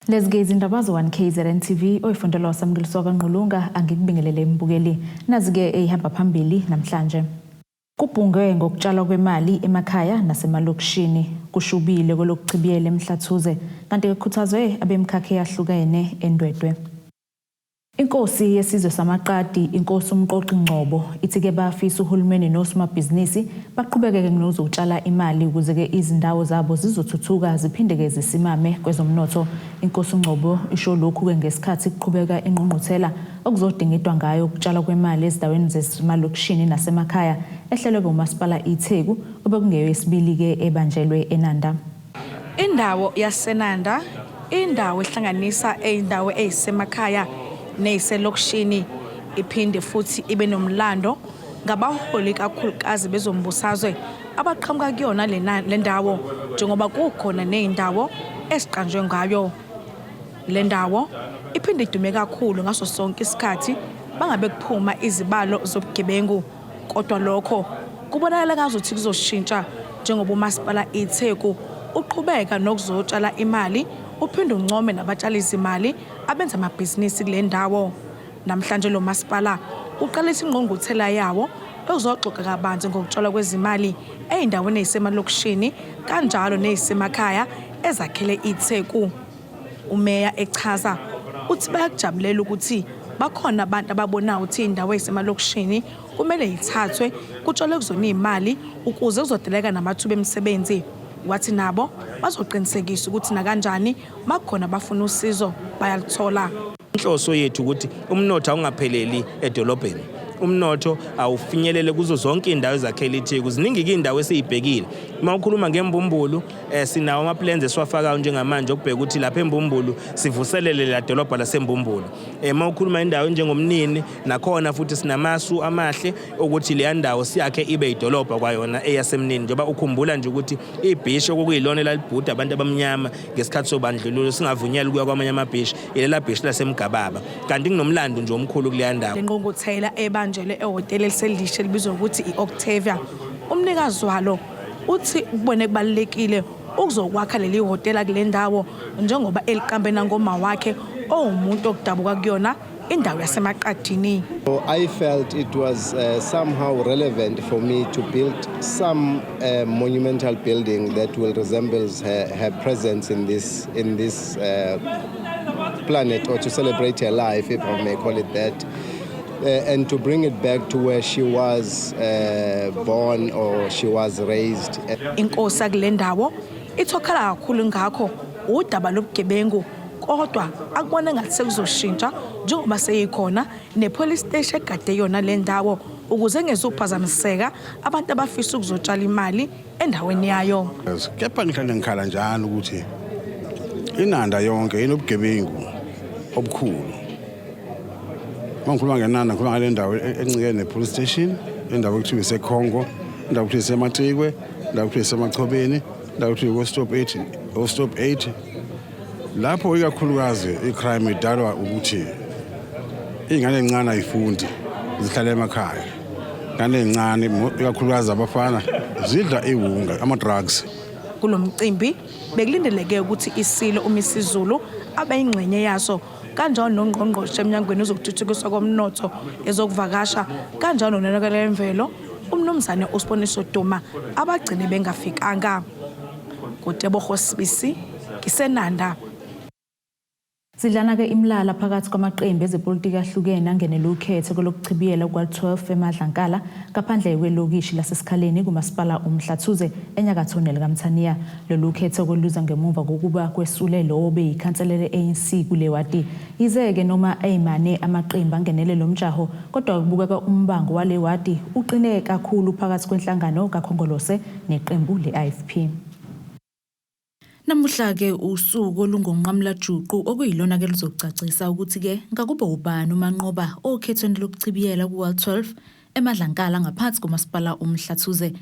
Lezi-ke izindaba ze-1 KZN TV oyifundelwa uSamukeliso kaNgqulunga angikubingelele mbukeli. Nazi-ke eyihamba phambili namhlanje. Kubhungwe ngokutshalwa kwemali emakhaya nasemalokishini. Kushubile kwelokuchibiyela eMhlathuze kanti kukhuthazwe abemkhakha eyahlukene eNdwedwe. Inkosi yesizwe samaQadi, inkosi uMqoqi Ngcobo, ithi-ke bafisa uhulumeni nosomabhizinisi baqhubeke-ke nokuzotshala imali ukuze-ke izindawo zabo zizothuthuka ziphinde-ke zisimame kwezomnotho. Inkosi uNgcobo isho lokhu-ke ngesikhathi kuqhubeka ingqungquthela okuzodingidwa ngayo ukutshalwa kwemali ezindaweni zemalokishini nasemakhaya ehlelwe uMasipala iTheku obekungeyesibili-ke ebanjelwe eNanda. Indawo yaseNanda indawo ehlanganisa izindawo ezisemakhaya neziselokishini iphinde futhi ibe nomlando ngabaholi kakhulukazi bezombusazwe abaqhamuka kuyona le ndawo njengoba kukhona nezindawo eziqanjwe ngayo. Le ndawo iphinde idume kakhulu ngaso sonke isikhathi bangabe kuphuma izibalo zobugebengu kodwa lokho kubonakala ngazuthi kuzoshintsha njengoba uMasipala iTheku uqhubeka nokuzotshala imali uphinde uncome nabatshalizimali abenza amabhizinisi kule ndawo. Namhlanje lo masipala uqalisa ingqungquthela yawo ezoxoxa kabanzi ngokutshalwa kwezimali ey'ndaweni ey'semalokishini kanjalo ney'semakhaya ezakhele iTheku. Umeya echaza uthi bayakujabulela ukuthi bakhona abantu ababonayo ukuthi iy'ndawo ey'semalokishini kumele yithathwe kutshalwe kuzona iy'mali ukuze kuzodaleka namathuba emisebenzi. Wathi nabo bazoqinisekisa ukuthi nakanjani makukhona abafuna usizo bayaluthola. Inhloso yethu ukuthi umnotho awungapheleli edolobheni. Umnotho awufinyelele kuzo zonke iy'ndawo ezakhele iTheku. Ziningi-ke iy'ndawo esiy'bhekile. Uma ukhuluma ngembumbulu sinawo ama-plans esiwafakayo njengamanje okubheka ukuthi lapha eMbumbulu sivuselele la dolobha laseMbumbulu. Uma ukhuluma indawo enjengomnini nakhona futhi sinamasu amahle ukuthi leya ndawo siyakhe ibe idolobha kwayona eyaseMnini, njengoba ukhumbula nje ukuthi ibhishi okukuyilona elalibhuda abantu abamnyama ngesikhathi sobandlululo singavunyelwa ukuya kwamanye amabhishi, ilela bhishi laseMgababa, kanti kunomlando nje omkhulu kuleya ndawo. Le ngqungquthela ebanjelwe ehhotela eliselisha elibizwa ngokuthi i-Octavia, umnikazi walo uthi ukubone kubalulekile ukuzokwakha leli hhotela kule ndawo njengoba eliqambe nangoma wakhe owumuntu okudabuka kuyona indawo yaseMaqadini. So I felt it was somehow relevant for me to build some monumental building that will resemble her presence in this planet, or to celebrate her life, if I may call it that. And to bring it back to where she was born or she was raised. Inkosi yakule ndawo ithi okhala kakhulu ngakho udaba lobugebengu kodwa akubona ngathi sekuzoshintsha njengoba seyikhona ne-police station egade yona le ndawo ukuze ngezuphazamiseka abantu abafisa ukuzotshala imali endaweni yayo. Kepha ngihlale ngikhala njalo ukuthi iNanda yonke inobugebengu obukhulu. Uma ngikhuluma ngeNanda, ngikhuluma ngale ndawo encike ne-police station, indawo ekuthiwa iseCongo, indawo ekuthiwa iseMatikwe, indawo ekuthiwa iseMachobeni, indawo ekuthiwa iko-stop 8, o-stop 8. Lapho ikakhulukazi i-crime idalwa ukuthi iy'ngane ey'ncane ay'fundi, zihlala emakhaya. Ingane ey'ncane, ikakhulukazi abafana, zidla iwunga, ama-drugs. Kulo mcimbi bekulindeleke ukuthi iSilo uMisizulu abe ingxenye yaso kanjalo nongqongqoshe emnyangweni wezokuthuthukiswa komnotho, ezokuvakasha kanjalo nonakekelo lemvelo umnumzane uSiboniso Duma abagcine bengafikanga. KuTebogo Sibisi ngiseNanda. Sidlana-ke imilala phakathi kwamaqembu ezepolitiki ahlukene angenele ukhetho kwelokuchibiyela kwa-12 eMadlankala ngaphandle kwelokishi laseSikhaleni kumasipala uMhlathuze enyakatho nelikaMthaniya. Lolu khetho kweluza ngemuva kokuba kwesule lowo obeyikhansela le-ANC kule wadi. Yize-ke noma eyimane amaqembu angenele lo mjaho kodwa kubukeka umbango wale wadi uqine kakhulu phakathi kwenhlangano kaKhongolose neqembu le-IFP. Namuhla-ke usuku olungonqamulajuqu okuyilona-ke luzocacisa ukuthi-ke ngakube ubani umanqoba okhethweni lokuchibiyela ku-Ward 12 eMadlankala ngaphansi komasipala uMhlathuze.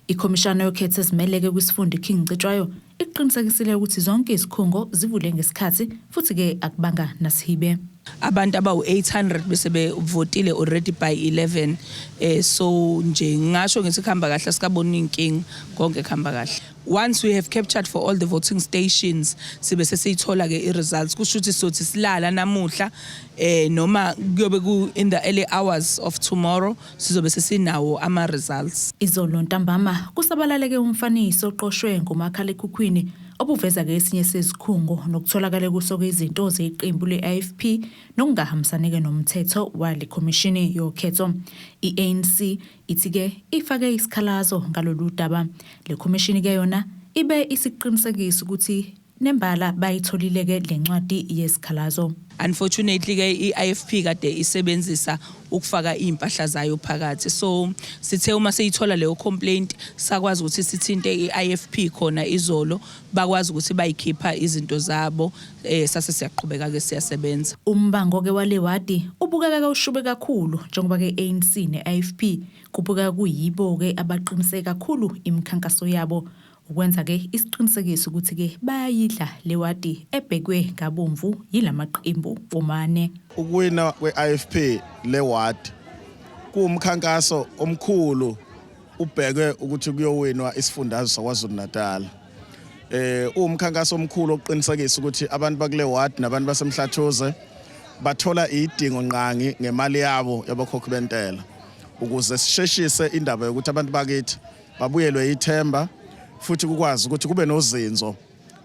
Ikhomishana yokhetho ezimeleke kwisifunda iKing Cetshwayo ikuqinisekisile ukuthi zonke izikhungo zivule ngesikhathi futhi-ke akubanga nasihibe. Abantu abawu-800 bese bevotile already by 11. So nje ngingasho ngithi kuhamba kahle, asikaboni inkinga, konke kuhamba kahle. Once we have captured for all the voting stations, sibe sesiyithola ke i-results. Kusho ukuthi sothi silala namuhla noma kuyobe ku in the early hours of tomorrow, sizobe sesinawo ama results. Izolo ntambama kusabalaleke umfaniso oqoshwe ngomakhalekhukhwini obuveza-ke esinye sezikhungo nokutholakale kuso-ke izinto zeqembu le-IFP nokungahambisanike nomthetho wale khomishini yokhetho. I-ANC ithi-ke ifake isikhalazo ngalolu daba. Le khomishini-ke yona ibe isiqinisekisa ukuthi nembala bayitholile-ke le ncwadi yesikhalazo. Unfortunately ke i-IFP kade isebenzisa ukufaka impahla zayo phakathi, so sithe uma seyithola leyo complaint, sakwazi ukuthi sithinte i-IFP khona izolo, bakwazi ukuthi bayikhipha izinto zabo, sase siyaqhubeka ke siyasebenza. Umbango-ke wale wadi ubukeka ushube kakhulu njengoba-ke ANC ne-IFP kubukeka kuyibo-ke abaqinise kakhulu imikhankaso yabo ukwenza-ke isiqinisekiso ukuthi-ke bayayidla le wadi ebhekwe ngabomvu yilamaqembu omane. Ukuwina kwe-IFP le ward kuwumkhankaso omkhulu ubhekwe ukuthi kuyowinwa isifundazwe saKwaZulu Natal. Uwumkhankaso omkhulu oqinisekisa ukuthi abantu bakule ward nabantu baseMhlathuze bathola idingo nqangi ngemali yabo yabakhokhi bentela, ukuze sisheshise indaba yokuthi abantu bakithi babuyelwe ithemba futhi kukwazi ukuthi kube nozinzo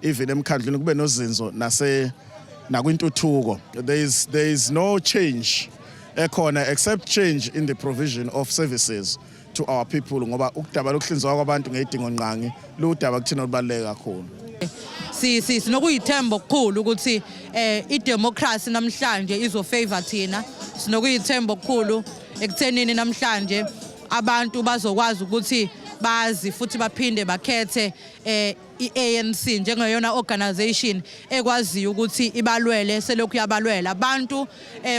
even emkhandlwini, kube nozinzo nase nakwintuthuko. There is no change ekhona except change in the provision of services to our people, ngoba ukudaba lokuhlinzwa kwabantu ngezidingo nqangi ludaba kuthina olubaluleke kakhulu. Si si sinokuyithemba okukhulu ukuthi idemocracy namhlanje izo favor thina. Sinokuyithemba okukhulu ekuthenini namhlanje abantu bazokwazi ukuthi bazi futhi baphinde bakhethe i-ANC njengeyona organization ekwaziyo ukuthi ibalwele. Selokhu yabalwela abantu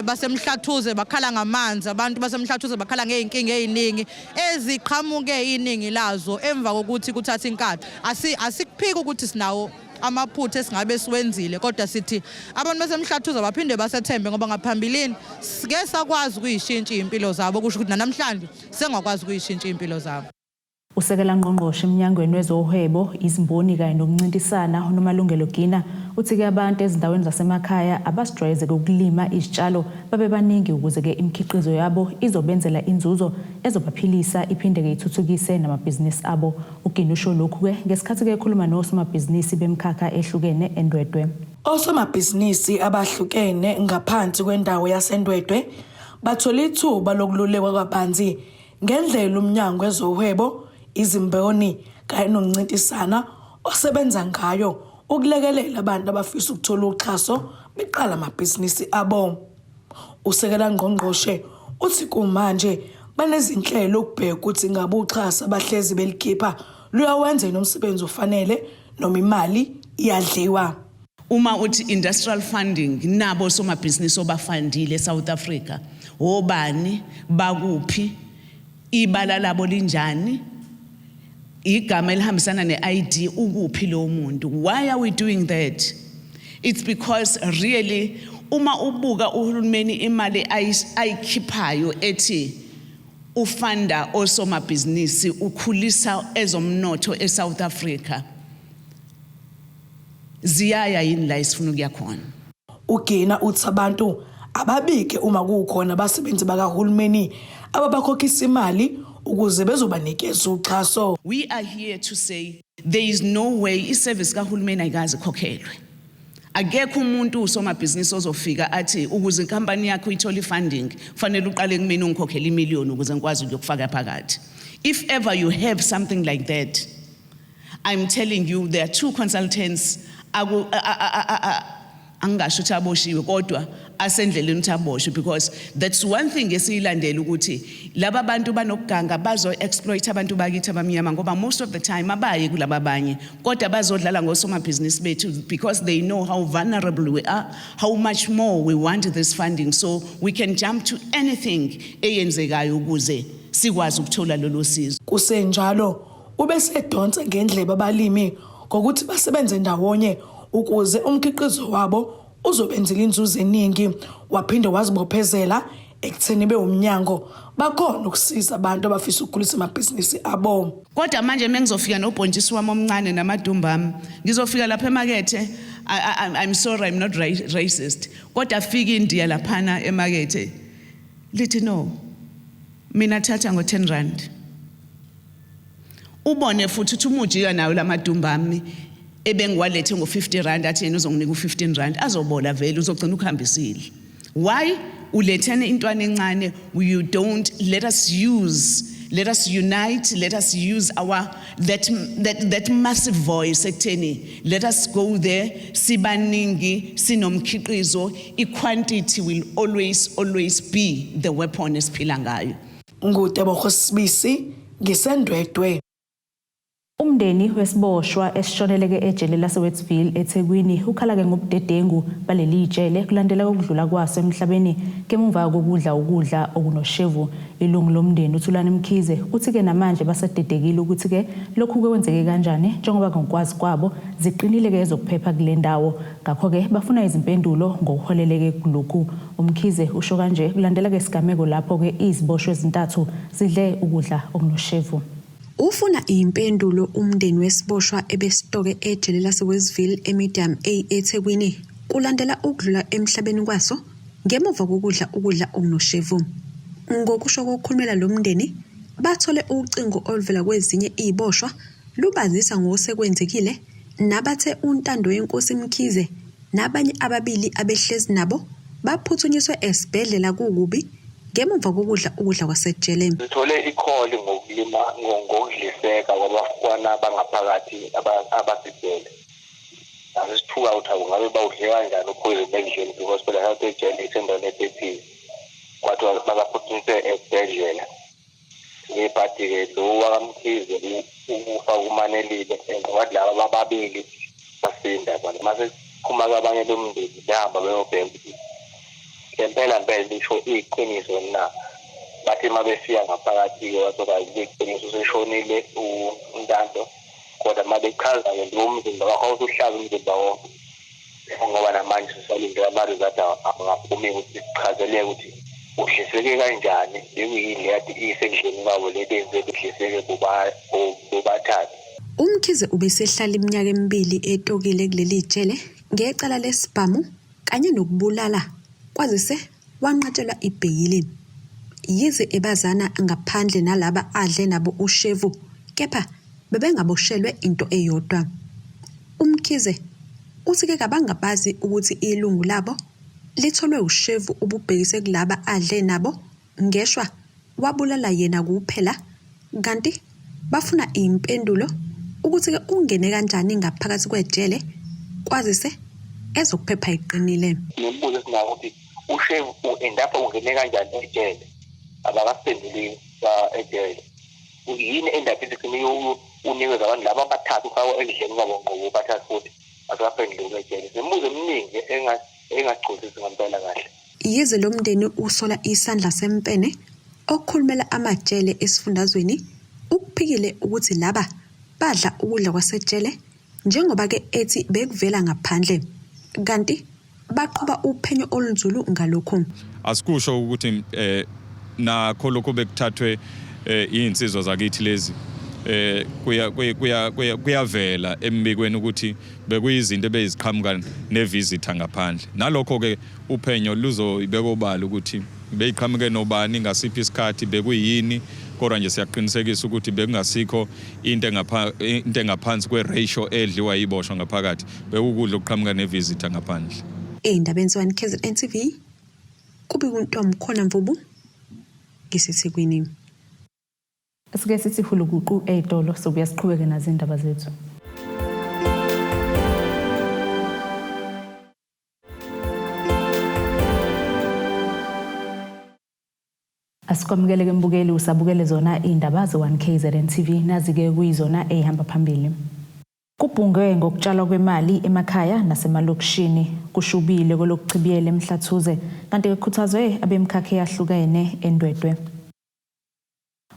baseMhlathuze bakhala ngamanzi, abantu baseMhlathuze bakhala ngey'nkinga ey'ningi eziqhamuke iningi lazo emva kokuthi kuthatha inkatho. Asikuphiki ukuthi sinawo amaphutha esingabe siwenzile, kodwa sithi abantu baseMhlathuze baphinde basethembe, ngoba ngaphambilini sike sakwazi ukuyishintsha iy'mpilo zabo, kusho ukuthi nanamhlanje sengakwazi ukuyishintsha iy'mpilo zabo. Usekela ngqongqoshe eminyangweni wezohwebo, izimboni kanye nokuncintisana, uNomalungelo Gina, uthi-ke abantu ezindaweni zasemakhaya abasijwayeze ukulima izitshalo babe baningi ukuze-ke imikhiqizo yabo izobenzela inzuzo ezobaphilisa iphinde-ke ithuthukise namabhizinisi abo. UGina usho lokhu-ke ngesikhathi-ke ekhuluma nosomabhizinisi bemkhakha ehlukene eNdwedwe. Osomabhizinisi abahlukene ngaphansi kwendawo yaseNdwedwe bathola ithuba lokululekwa kabanzi ngendlela umnyango wezohwebo, izimboni kanye nokuncintisana osebenza ngayo ukulekelela abantu abafisa ukuthola uxhaso beqala amabhizinisi abo. Usekela ngqongqoshe uthi kumanje banezinhlelo ukubheka ukuthi ngabe uxhaso abahlezi belikhipha luyawenza yini umsebenzi ofanele noma imali iyadliwa. Uma uthi industrial funding, nabo somabhizinisi obafundile eSouth Africa, obani, bakuphi, ibala labo linjani, igama elihambisana ne-ID, ukuphi lowo muntu? Why are we doing that? It's because really uma ubuka uhulumeni, imali ayikhiphayo ethi ufunda osomabhizinisi, ukhulisa ezomnotho eSouth Africa, ziyaya yini la esifuna ukuya khona? UGina uthi abantu ababike uma kukhona abasebenzi bakahulumeni ababakhokhisa imali ukuze bezobanikeza uxhaso. We are here to say there is no way iservice kahulumeni ayikaze ikhokhelwe. Akekho umuntu usomabhizinisi ozofika athi ukuze inkampani yakho ithole ifunding kufanele uqale kumina ungikhokhele imiliyoni ukuze ngikwazi ukuyokufaka phakathi. If ever you have something like that, I'm telling you there are two consultants aku angingasho ukuthi aboshiwe, kodwa asendleleni ukuthi aboshwe, because that's one thing esiyilandela ukuthi laba bantu banokuganga, bazo exploit abantu bakithi abamnyama, ngoba most of the time abayi kulaba abanye, kodwa bazodlala ngosomabhizinisi bethu because they know how vulnerable we are, how much more we want this funding, so we can jump to anything eyenzekayo ukuze sikwazi ukuthola lolo sizo. Kusenjalo, ubesedonsa ngendlebe abalimi ngokuthi basebenze ndawonye ukuze umkhiqizo wabo uzobenzela inzuzo eningi waphinde wazibophezela ekutheni bewumnyango bakhona ukusiza abantu abafisa ukukhulisa amabhizinisi abo. Kodwa manje mengizofika nobhontshisi wami omncane namadumba ami, ngizofika lapha emakethe, I'm sorry, I'm not racist. Kodwa fika iNdiya laphana emakethe lithi no, mina thatha ngo-10 rand. Ubone futhi ukuthi uma ujika nawo lamadumba ami ebengiwalethe ngo-50 rand athi yena uzonginika u-15 rand azobola vele uzogcina ukuhambisile. Why ulethene intwana encane? You don't let us use, let us unite, let us use our that massive voice ekutheni let us go there sibaningi sinomkhiqizo. I-quantity will always always be the weapon esiphila ngayo. NguTebogo Sibisi ngiseNdwedwe. Umndeni wesiboshwa esishoneleke ejele laseWestville eThekwini ukhala-ke ngobudedengu baleli jele kulandela ukudlula kwaso emhlabeni ngemuva kokudla ukudla okunoshevu. Ilungu lomndeni uThulani Mkhize uthi-ke namanje basadedekile ukuthi-ke lokhu kwenzeke kanjani njengoba ngokwazi kwabo ziqinile-ke ezokuphepha kule ndawo. Ngakho-ke bafuna izimpendulo ngokuholeleke kulokhu. UMkhize usho kanje kulandela-ke isigameko lapho-ke iziboshwa ezintathu zidle ukudla okunoshevu. Ufuna impendulo umndeni wesiboshwa ebesitoke ejele laseWestville eMedium A eThekwini kulandela ukudlula emhlabeni kwaso ngemuva kokudla ukudla okunoshevu. Ngokusho kokukhulumela lo mndeni, bathole ucingo oluvela kwezinye iziboshwa lubazisa ngosekwenzekile nabathe uNtandoyenkosi Mkhize nabanye ababili abehlezi nabo baphuthunyiswe esibhedlela kukubi ngemuva kokudla ukudla kwasejele. Sithole ikholi ngokulima ngokudliseka kwabafana bangaphakathi abasijele. Asisithuka ukuthi akungabe bawudle kanjani uphoyizeni ekudleni because phela health ejele isendaweni ephephile. Kwathiwa bakaphuthunyiswe esibhedlela. Ngebhadi-ke lo wakaMkhize ukufa kumanelile and wathi laba ababili basinda bona. Mase kuphuma abanye bomndeni behamba beyobheka ukuthi ngempela mpela lisho iqiniso na. Bathi uma befika ngaphakathi-ke wathola iqiniso useshonile uNtando, kodwa uma bechaza-ke lo mzimba wakho awusuhlaza umzimba wonke ngoba namanje sisalinde ama-result angaphumi ukuthi sichazeleke ukuthi udliseke kanjani, bekuyini le kade isekudleni kwabo le benze bedliseke bobathathu. UMkhize ubesehlala iminyaka emibili etokile kuleli jele ngecala lesibhamu kanye nokubulala kwazise wanqatshelwa ibheyili. Yize ebazana ngaphandle nalaba adle nabo ushevu kepha bebengaboshelwe into eyodwa. UMkhize uthi-ke kabangabazi ukuthi ilungu labo litholwe ushevu ububhekise kulaba adle nabo ngeshwa wabulala yena kuphela kanti bafuna impendulo ukuthi-ke ungene kanjani ngaphakathi kwejele kwazise ezokuphepha iqinile. Nemibuzo esinawo ukuthi ushevu u-end-up ungene kanjani ejele, abakasiphenduli ejele. Yini endaba ithi unikeza abantu laba abathathu ufakwe ekudleni kwabo ngqo bathathu futhi asakaphenduli ejele. Nemibuzo eminingi engagculisi ngempela kahle. Yize lo mndeni usola isandla sempene okukhulumela amajele esifundazweni ukuphikile ukuthi laba badla ukudla kwasejele njengoba-ke ethi bekuvela ngaphandle kanti baqhuba uphenyo olunzulu ngalokhu. Asikusho ukuthi nakho lokho bekuthathwe iy'nsizwa zakithi lezi kuyavela embikweni ukuthi bekuyizinto ebeziqhamuka nevisitor ngaphandle. Nalokho-ke uphenyo luzoyibeka obala ukuthi beyiqhamuke nobani ngasiphi isikhathi bekuyini, kodwa nje siyaqinisekisa ukuthi bekungasikho into engaphansi kwe-ratio edliwa yiboshwa ngaphakathi, bekukudla okuqhamuka nevisitor ngaphandle. Ey'ndabeni ze-1 KZN TV kubika uNtomkhona Mvubu ngiseThekwini. Sike sithi hulukuqu ey'tolo sobuya siqhubeke nazo iy'ndaba zethu. Asikwamukele-ke mbukeli, usabukele zona iy'ndaba ze-1 KZN TV, nazi-ke kuyizona ey'hamba phambili. Kubhungwe ngokutshalwa kwemali emakhaya nasemalokishini, kushubile kwelokuchibiyela eMhlathuze, kanti kukhuthazwe abemkhakha eyahlukene eNdwedwe.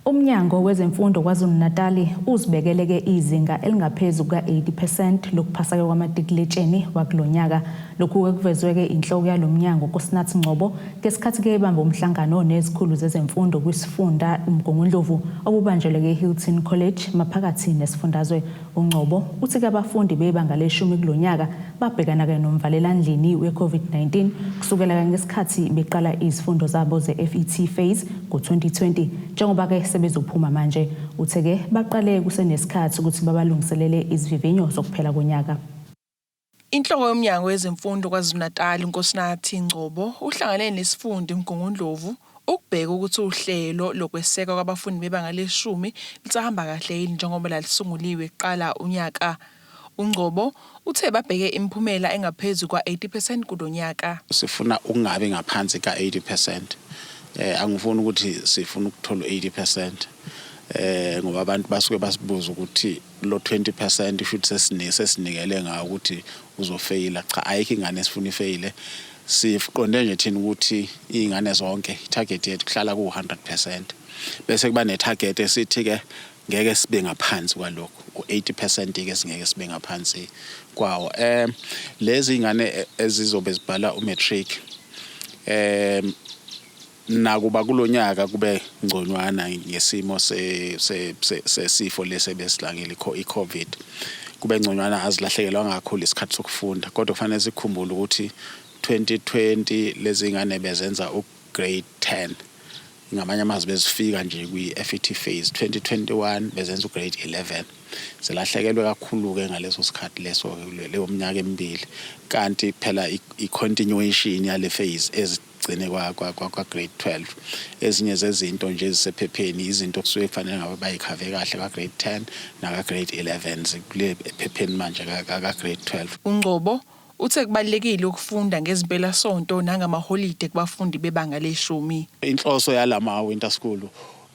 Umnyango wezeMfundo KwaZulu-Natali uzibekele-ke izinga elingaphezu kuka-80 percent lokuphasa-ke kwamatikuletsheni wakulo nyaka. Lokhu-ke kuvezwe-ke inhloko yalo mnyango uNkosinathi Ngcobo ngesikhathi-ke ebamba umhlangano nezikhulu zezemfundo kwisifunda uMgungundlovu obubanjelwe-ke eHilton College maphakathi nesifundazwe. UNgcobo uthi-ke abafundi bebanga leshumi kulo nyaka babhekana-ke nomvalelandlini we-COVID-19 kusukela-ke ngesikhathi beqala izifundo zabo ze-FET phase ngo-2020 njengoba-ke sebezophuma manje. Uthe-ke baqale kusenesikhathi ukuthi babalungiselele izivivinyo zokuphela konyaka. Inhloko yoMnyango wezeMfundo KwaZulu-Natal uNkosinathi Ngcobo uhlangane nesifunda iMgungundlovu ukubheka ukuthi uhlelo lokwesekwa kwabafundi bebanga leshumi lisahamba kahle yini njengoba lalisunguliwe kuqala unyaka. UNgcobo uthe babheke imiphumela engaphezu kwa-80 percent kulo nyaka. Sifuna ukungabi ngaphansi ka-80 percent. Angifuni ukuthi sifuna ukuthola u-80 percent ngoba abantu basuke basibuza ukuthi lo 20 percent shuthi sesinikele ngawo ukuthi uzofeyila. Cha, ayikho ingane esifuna ifeyile. Siqonde nje thina ukuthi iy'ngane zonke i-target yethu kuhlala ku-100 percent, bese kuba ne-target esithi-ke ngeke sibe ngaphansi kwalokhu u-80 percent ke singeke sibe ngaphansi kwawo. Lezi ingane ezizobe zibhala u-matric, nakuba kulonyaka kube ngconywana ngesimo sesifo lesi ebesilangile i-COVID, kube ngconywana, azilahlekelwanga kakhulu isikhathi sokufunda, kodwa kufanele sikhumbule ukuthi 2020 lezi ngane bezenza u-grade 10, ngamanye amazwi bezifika nje kwi-FET phase. 2021 bezenza u-grade 11. Zilahlekelwe kakhulu-ke ngaleso sikhathi leso, leyo minyaka emibili, kanti phela i-continuation yale phase ezigcine kwa-grade 12. Ezinye zezinto nje ezisephepheni, izinto kusuke kufanele ngabe bayi-cover kahle ka-grade 10 naka-grade 11, zikule ephepheni manje ka-grade 12. UNgcobo uthe kubalulekile ukufunda ngezimpelasonto nangamaholide kubafundi bebanga leshumi. Inhloso yalama winter school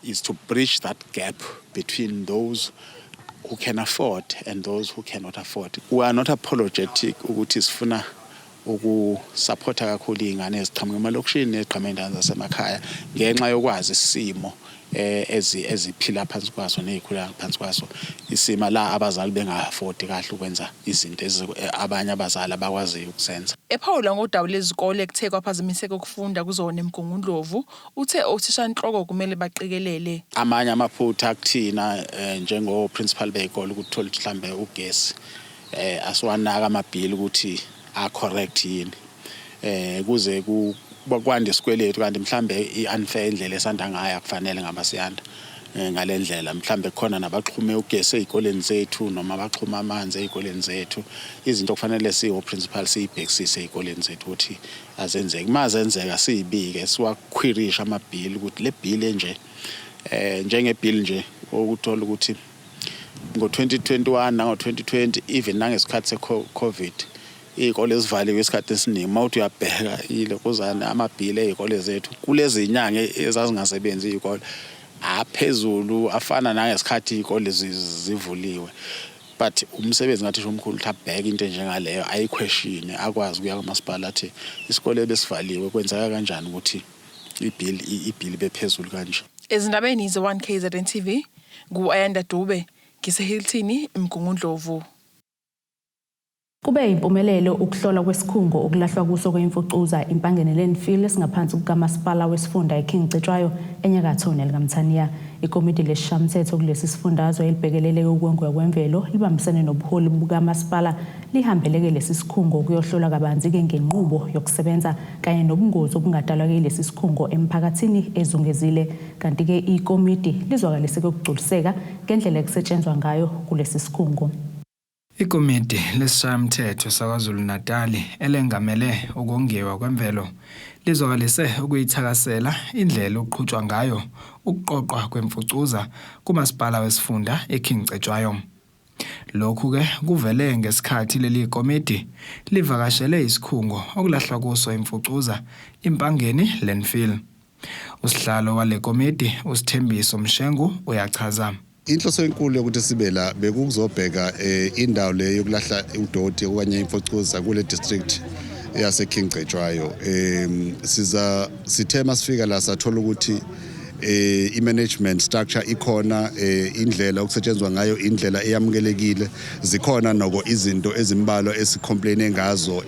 is to bridge that gap between those who can afford and those who cannot afford. We are not apologetic ukuthi sifuna ukusupporta kakhulu iy'ngane eziqhamuka emalokishini neziqhamuka ey'ndaweni zasemakhaya ngenxa yokwazi isimo eziphila phansi kwaso ney'khula phansi kwaso, isima la abazali benga-affordi kahle ukwenza izinto abanye abazali abakwaziyo ukuzenza. Ephawula ngodaba lezikole kuthe kwaphazamiseka ukufunda kuzona eMgungundlovu, uthe othishanhloko kumele baqikelele. Amanye amaphutha kuthina njengo-principal bey'kole ukuthi uthole ukuthi mhlambe ugesi asiwanaka amabhili ukuthi a-correct yini, kuze kwande isikweletu, kanti mhlambe i-unfair indlela esanda ngayo, akufanele ngaba siyanda ngale ndlela. Mhlambe kukhona nabaxhume ugesi ey'koleni zethu noma abaxhuma amanzi ey'koleni zethu, izinto kufanele siwo-principal siyibhekisise ey'koleni zethu ukuthi azenzeki. Uma zenzeka siyibike, siwa-queryishe amabhili ukuthi le bhili enje, njengebhili nje okuthola ukuthi ngo-2021 nango-2020, even nangesikhathi se-COVID, iy'kole ezivaliwe isikhathi esiningi, uma uthi uyabheka ilokuzana amabhili ey'kole zethu kulezi nyanga ezazingasebenzi iy'kole aphezulu, afana nangesikhathi iy'kole zivuliwe. But umsebenzi kathisha omkhulu ukuthi abheke into enjengaleyo, ayi-questione, akwazi ukuya kwamasipala athi isikole besivaliwe, kwenzeka kanjani ukuthi ibhili bephezulu kanje? Ezindabeni ze-1 KZN TV, ngu-Ayanda Dube, ngiseHilton eMgungundlovu. Kube impumelelo ukuhlolwa kwesikhungo okulahlwa kuso kwemfucuza iMpangeni Landfill esingaphansi kukamasipala wesifunda eKing Cetshwayo enyakatho nelikaMthaniya. Ikomidi lesishayamthetho kulesi sifundazwe elibhekelele ukongiwa kwemvelo libambisene nobuholi bukamasipala lihambeleke lesi sikhungo kuyohlolwa kabanzi-ke ngenqubo yokusebenza kanye nobungozi obungadalwa lesi sikhungo emphakathini ezungezile. Kanti-ke ikomidi lizwakalise ukugculiseka ngendlela ekusetshenzwa ngayo kulesi sikhungo. Ikomidi lesishayamthetho saKwaZulu-Natali elengamele ukongiwa kwemvelo lizwakalise ukuyithakasela indlela okuqhutshwa ngayo ukuqoqwa kwemfucuza kumasipala wesifunda eKing Cetshwayo. Lokhu-ke kuvele ngesikhathi leli komidi livakashele isikhungo okulahlwa kuso imfucuza iMpangeni Landfill. Usihlalo wale komidi uSithembiso Mshengu uyachaza. Inhloso enkulu yokuthi sibe la bekukuzobheka indawo le yokulahla udoti okanye imfucuza kule district yase King Cetshwayo. Siza sithe masifika la sathola ukuthi I-management structure ikhona, indlela okusetshenzwa ngayo, indlela eyamukelekile. Zikhona noko izinto ezimbalwa esicomplaine ngazo.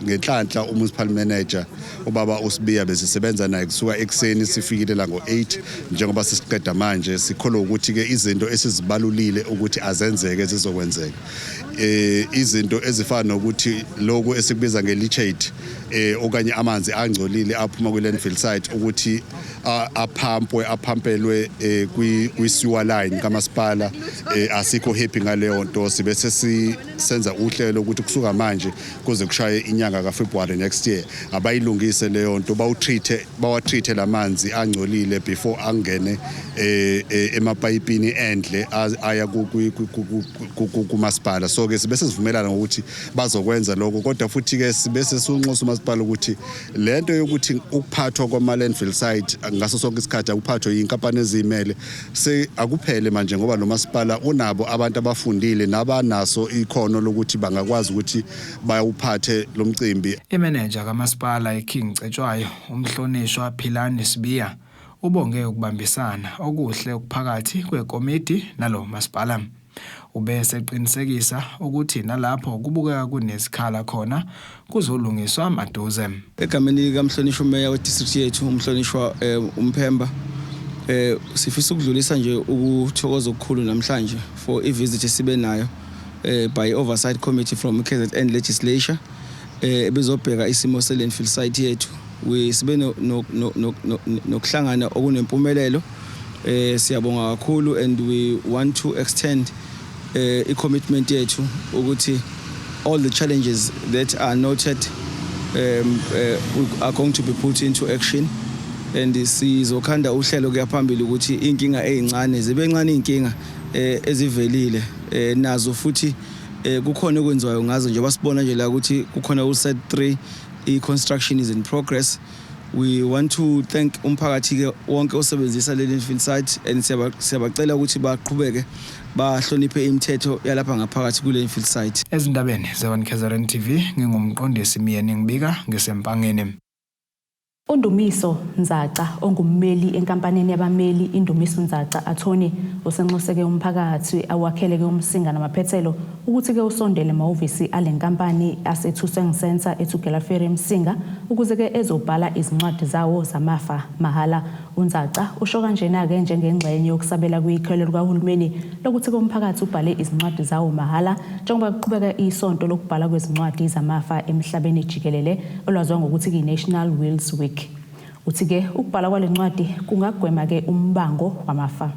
Ngenhlanhla umunicipal manager, ubaba uSibiya, besisebenza naye kusuka ekuseni, sifikile la ngo-8, njengoba sisiqeda manje. Sikholwa ukuthi ke izinto esizibalulile ukuthi azenzeke zizokwenzeka. Izinto ezifana nokuthi lokhu esikubiza nge-leachate okanye amanzi angcolile aphuma kwi-landfill site ukuthi aphampwe, aphampelwe kwi-sewer line kamasipala, asikho happy ngaleyo nto. Sibe sesisenza uhlelo ukuthi kusuka manje kuze kushaye inyanga kaFebruary next year abayilungise leyo nto, bawutreat, bawatreat lamanzi angcolile before angene emapayipini endle aya kumasipala. So ke sibe sesivumelana ngokuthi bazokwenza lokho, kodwa futhi ke sibe sesunxusa umasipala ukuthi lento yokuthi ukuphathwa kwama landfill site ngaso sonke isikhathi akuphathwe inkampani ezimele se akuphele manje, ngoba lo masipala unabo abantu abafundile nabanaso ikhono lokuthi bangakwazi ukuthi bayawuphathe lo mcimbi. Imeneja kamasipala iKing Cetshwayo, umhlonishwa Philani Sibiya, ubonge ukubambisana okuhle okuphakathi kwekomiti nalo masipala. Ube seqinisekisa ukuthi nalapho kubukeka kunesikhala khona kuzolungiswa maduze. Egameni likamhlonishwa umeya wedistrict yethu, umhlonishwa uMphemba, sifisa ukudlulisa nje ukuthokoza okukhulu namhlanje for ivisit esibe nayo by oversight committee from KZN legislature ebezobheka isimo se-landfill site yethu. We sibe nokuhlangana okunempumelelo. Siyabonga kakhulu and we want to extend i-commitment yethu ukuthi all the challenges that are noted are going to be put into action and sizokhanda uhlelo kuya phambili ukuthi inkinga ezincane zibe ncane, inkinga ezivelile nazo futhi kukhona okwenziwayo ngazo, njengoba sibona nje la ukuthi kukhona u-site 3, i-construction is in progress. We want to thank umphakathi ke wonke osebenzisa le landfill site and siyabacela ukuthi baqhubeke bahloniphe imithetho yalapha ngaphakathi kule landfill site. Ezindabeni ze-1 KZN TV, ngingumqondisi Myeni, ngibika ngisempangeni. UNdumiso Nzaca, ongummeli enkampanini yabameli Indumiso Nzaca Attorney, usenxuseke umphakathi awakheleke uMsinga namaphethelo ukuthi-ke usondele emahhovisi ale nkampani aseThusong Centre eTugela Ferry eMsinga ukuze-ke ezobhala izincwadi zawo zamafa mahhala. UNzaca usho kanjena-ke njengengxenye yokusabela kwikhwelo likahulumeni lokuthi-ke umphakathi ubhale izincwadi zawo mahhala, njengoba kuqhubeka isonto lokubhala kwezincwadi zamafa emhlabeni jikelele olwaziwa ngokuthi i-National Wills Week. Uthi-ke ukubhala kwale ncwadi kungagwema-ke umbango wamafa.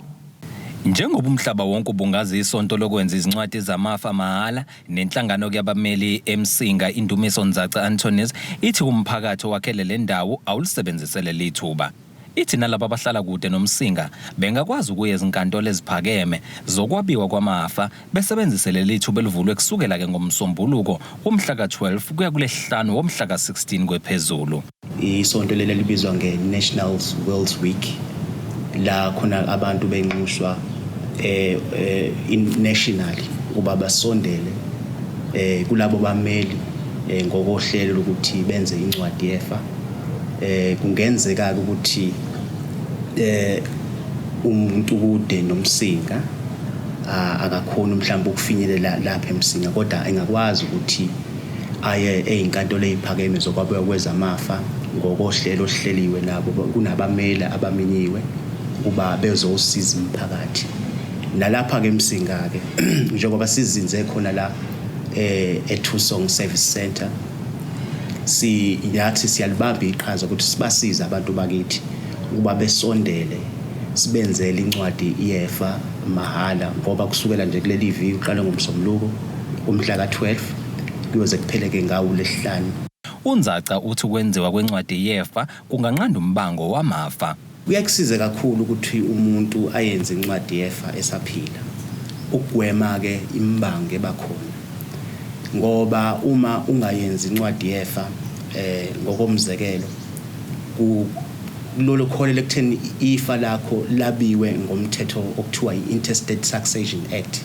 Njengoba umhlaba wonke ubungaza isonto lokwenza izincwadi zamafa mahhala, nenhlangano yabameli eMsinga Indumiso Nzaca Attorneys ithi umphakathi owakhele le ndawo awulisebenzisele lithuba. Ithi nalabo abahlala kude noMsinga bengakwazi ukuya ezinkantolo eziphakeme zokwabiwa kwamafa besebenzise leli thuba elivulwe kusukela ke ngomsombuluko womhla ka-12 kuya kulesihlanu womhla ka-16 kwephezulu. Isonto leli libizwa nge-National Wills Week, la khona abantu benxuswa nationally ukuba basondele kulabo bameli ngokohlelo lokuthi benze incwadi yefa. Kungenzeka ukuthi umuntu kude noMsinga, akakhoni mhlawumbe ukufinyelela lapha eMsinga, kodwa engakwazi ukuthi aye ezinkantolo eziphakeme zokwabiwa kwezamafa ngokohlelo oluhleliwe nabo. Kunabameli abaminyiwe kuba bezosiza umphakathi. Nalapha ke eMsinga ke, njengoba sizinze khona la eThusong Service Center, si nathi siyalibamba iqhaza ukuthi sibasize abantu bakithi ukuba besondele sibenzele incwadi yefa mahhala, ngoba kusukela nje kuleli viki, uqale ngomsombuluko umhla ka-12, kuyoze kupheleke ngawo lesihlanu. UNzaca uthi ukwenziwa kwencwadi yefa kunganqanda umbango wamafa. Kuyakusiza kakhulu ukuthi umuntu ayenze incwadi yefa esaphila, ukugwema-ke imibango ebakhona, ngoba uma ungayenzi incwadi yefa, ngokomzekelo, lolo kholela ekutheni ifa lakho labiwe ngomthetho okuthiwa i-Intestate Succession Act,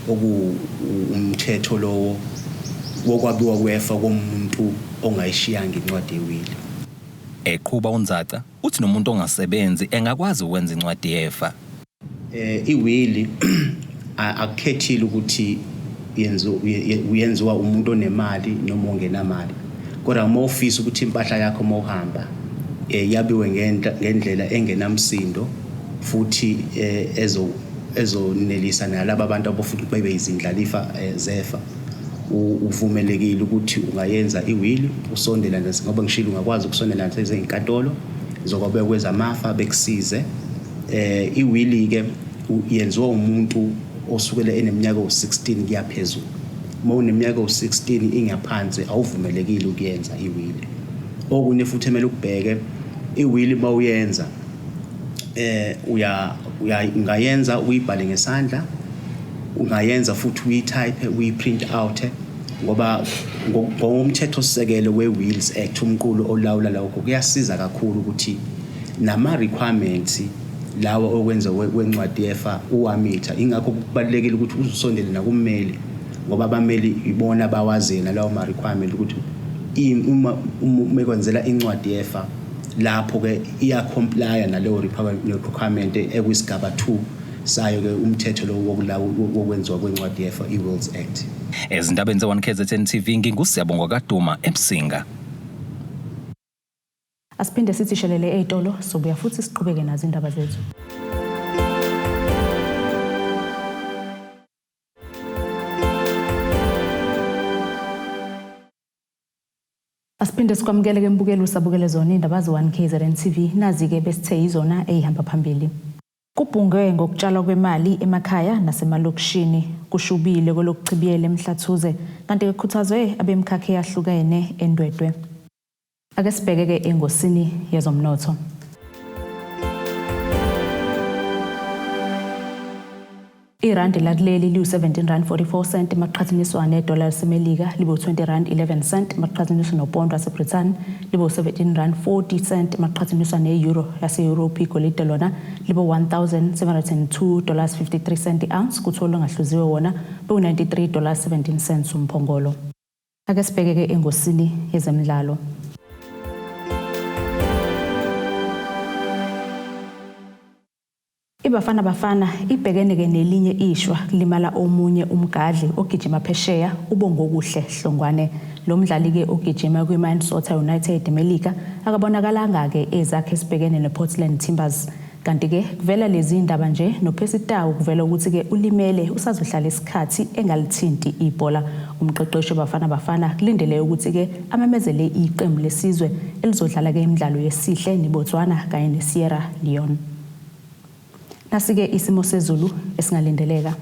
oku umthetho lowo wokwabiwa kwefa komuntu ongayishiyanga incwadi yewili. Eqhuba uNzaca uthi nomuntu ongasebenzi engakwazi ukwenza incwadi yefa. Eh iwili akukhethile ukuthi yenziwa umuntu onemali noma ongenamali kodwa uma ufisa ukuthi impahla yakho uma uhamba eh, yabiwe ngendlela engenamsindo futhi eh, ezo ezonelisa nalaba bantu abafuna ukuthi babe izindlalifa eh, zefa uvumelekile ukuthi ungayenza iwili usondela nje ngoba ngishilo ungakwazi ukusondela nasezinkantolo zokwabekwa kwezamafa bekusize eh iwili ke yenziwa umuntu osukele eneminyaka u-16 kuya phezulu uma uneminyaka u-16 ingaphansi awuvumelekile ukuyenza iwili okunye futhi emele ukubheke iwili uma uyenza eh uya ungayenza uyibhale ngesandla ungayenza futhi uyitype uyiprint out ngoba ngokomthethosisekelo we-Wills Act umqulu olawula lokho kuyasiza kakhulu ukuthi nama-requirements lawa okwenza wencwadi yefa uwamitha ingakho kubalulekile ukuthi uzusondele nakummeli ngoba abameli ibona abawaziyo nalawo ma-requirement ukuthi uma mekwenzela incwadi yefa lapho-ke iya-complya naleyo requirement ekwisigaba 2 sayo-ke umthetho lo wokwenziwa kwencwadi yefa i-Wills Act. Ezindabeni ze-1 KZN TV nginguSiyabonga kaDuma eMsinga. Asiphinde sithi shelele ey'tolo sobuya futhi siqhubeke nazo indaba zethu. Asiphinde sikwamukele ke mbukeli usabukele zona indaba ze-1 KZN TV nazi-ke besithe yizona ey'hamba phambili. Kubhungwe ngokutshalwa kwemali emakhaya nasemalokishini kushubile kwelokuchibiyela eMhlathuze kanti kukhuthazwe abemkhakha eyahlukene eNdwedwe. Ake sibheke-ke engosini yezomnotho. Irandi lakuleli liwu-17 rand 44 cent maqhathaniswa nedola laseMelika libe-20 rand 11 cent maqhathaniswa nopondo waseBrithani libe-17 rand 40 cent maqhathaniswa ne-euro yase-Europe igolide lona libe 1702 dollars 53 cent i-ounce kuthi olungahluziwe wona bewu-93 dollars 17 cents umphongolo. Ake sibheke-ke engosini yezemidlalo. IBafana Bafana ibhekene-ke nelinye ishwa kulimala omunye umgadli ogijima phesheya uBongokuhle Hlongwane. Lo mdlali-ke ogijima kwi-Minnesota United eMelika akabonakalanga-ke ezakhe esibhekene ne-Portland Timbers. Kanti-ke kuvela lezi ndaba nje noPercy Tau kuvela ukuthi-ke ulimele usazohlala isikhathi engalithinti ibhola. Umqeqeshi weBafana Bafana kulindele ukuthi-ke amemezele iqembu lesizwe elizodlala-ke imidlalo yesihle neBotswana kanye neSierra Leone. Nasi-ke isimo sezulu esingalindeleka.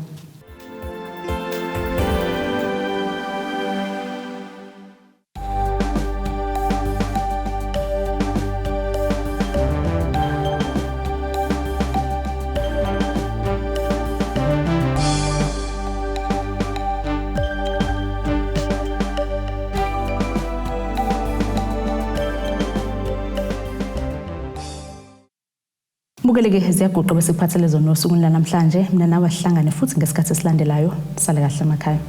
Bukeleke ziyaguqa bese kuphathele zona osukwini lanamhlanje. Mina nawe sihlangane futhi ngesikhathi esilandelayo. Sale kahle emakhaya.